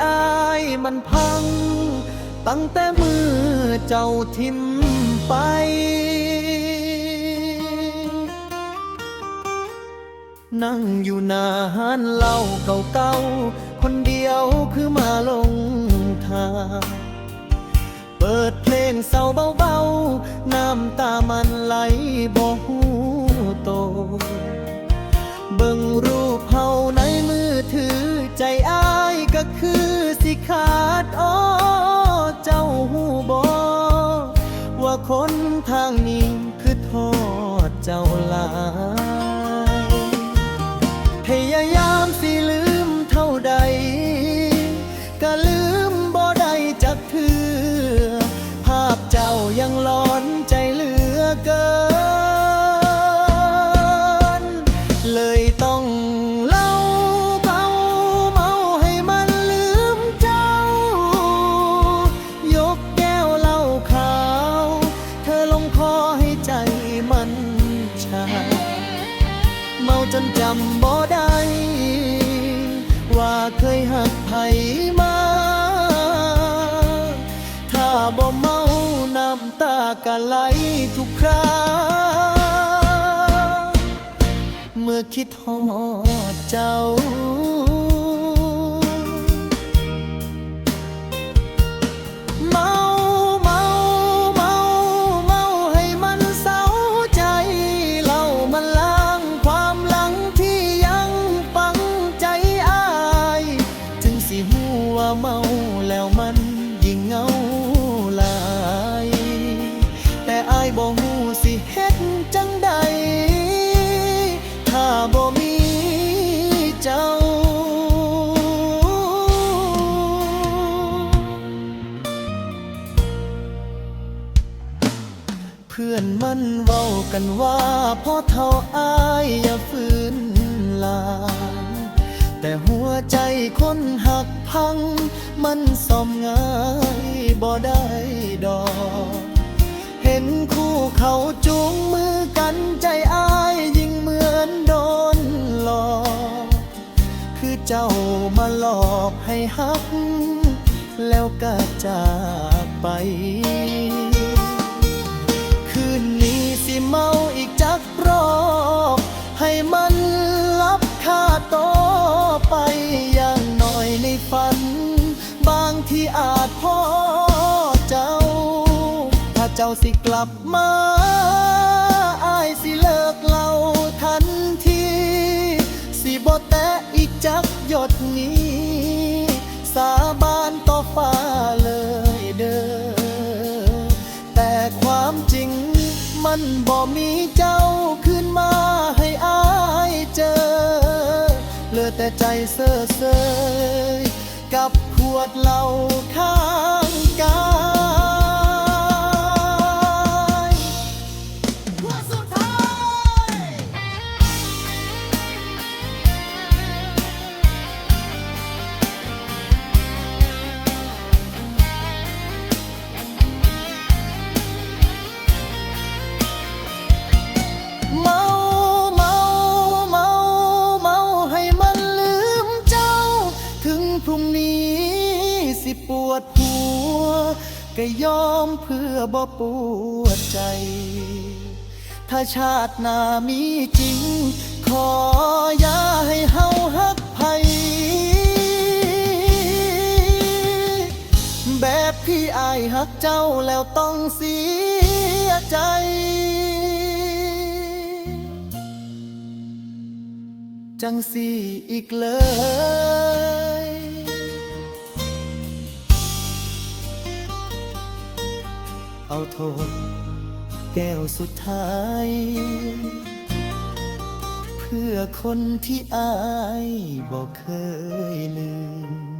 ອ້າຍມັນພັງ ຕັ້ງແຕ່ມື້ເຈົ້າຖິ້ມໄປ. ນັ່ງຢູ່ໜ້າຮ້ານເຫຼົ້າເກົ່າໆ ຄົນດຽວຄືໝາຫຼົງທາງ. ເປີດເພງເສົ້າເບົາໆ ນ້ຳຕາມັນໄຫຼບໍ່ຮູ້ໂຕ. ເບິ່ງຮູບເຮົາໃນມືຖື ໃຈອ້າຍກະຄືຊິຂາດ. ໂອ້ ເຈົ້າຮູ້ບໍ່ ວ່າຄົນທາງນີ້ ຄິດຮອດເຈົ້າຫຼາຍ. ພະຍາຍາມຊິລືມເທົ່າໃດ ກະລືມບໍ່ໄດ້ຈັກເທື່ອ. ພາບເຈົ້າຍັງຫຼອນໃຈເຫຼືອເກີນ ເລີຍຕ້ອງເຫຼົ້າເບົາເມົາໃຫ້ມັນລືມເຈົ້າ. ຍົກແກ້ວເຫຼົ້າຂາວ ເທີລົງຄໍໃຫ້ໃຈມັນຊາ. ເມົາຈົນຈຳບໍ່ໄດ້ ວ່າເຄີຍຮັກໃຜມາ. ຖ້າບໍ່ເມົາ ນ້ຳຕາກະໄຫຼທຸກຄາ ເມື່ອຄິດ ຮອດເຈົ້າ. ເມົາ ເມົາ ເມົາ ເມົາໃຫ້ມັນເຊົາໃຈ. ເຫຼົ້າມັນລ້າງຄວາມຫຼັງທີ່ຍັງຝັງໃຈອ້າຍ. ເຖິງຊິຮູ້ວ່າເມົາແລ້ວມັນຍິ່ງເຫງົາຫຼາຍ ແຕ່ອ້າຍບໍ່ຮູ້ຊິເຮັດຈັ່ງໃດ ຖ້າບໍ່ມີເຈົ້າ. ເພື່ອນມັນເວົ້າກັນວ່າ ພໍເຖົ້າອ້າຍຢ່າຟື້ນຫຼາຍ ແຕ່ຫົວໃຈຄົນຮັກພັງ ມັນສ້ອມງ່າຍບໍ່ໄດ້ດອກ. ເຫັນຄູ່ເຂົາຈູງມືກັນ ໃຈອ້າຍຍິ່ງເໝືອນໂດນຫຼອກ ຄືເຈົ້າມາຫຼອກໃຫ້ຮັກ ແລ້ວກະຈາກໄປ. ຄືນນີ້ຊິເມົາອີກຈັກຮອບ ໃຫ້ມັນຫຼັບຄາໂຕໄປ. ຢ່າງໜ້ອຍໃນຝັນ ບາງທີອາດພໍ້ເຈົ້າ. ຖ້າເຈົ້າຊິກລັບ ມາ ອ້າຍຊິເລີກເຫຼົ້າທັນທີ ຊິບໍ່ແຕະອີກຈັກຢົດນີ້ ສາບານຕໍ່ຟ້າເລີຍເດີ. ແຕ່ຄວາມຈິງມັນບໍ່ມີເຈົ້າຄືນມາໃຫ້ອ້າຍເຈີ ເຫຼືອແຕ່ໃຈເຊີເຊີຍ ກັບຂວດເຫຼົ້າຂ້າງກາຍ. ເມົາ ເມົາ ເມົາ ເມົາໃຫ້ມັນລືມເຈົ້າ ເຖິງພລຸ່ງນີ້ຊິປວດຫົວ ກະຍອມເພື່ອບໍ່ປວດໃຈ. ຖ້າຊາດໜ້າມີຈິງ ຂໍຢ່າໃຫ້ເຮົາຮັກໃຜ ແບບທີ່ອ້າຍຮັກເຈົ້າແລ້ວຕ້ອງເສຍໃຈ ຈັ່ງຊີ້ອີກເລີຍ. ເອົາໂທດແກ້ວສຸດທ້າຍ ເພື່ອຄົນທີ່ອ້າຍບໍ່ເຄີຍລືມ.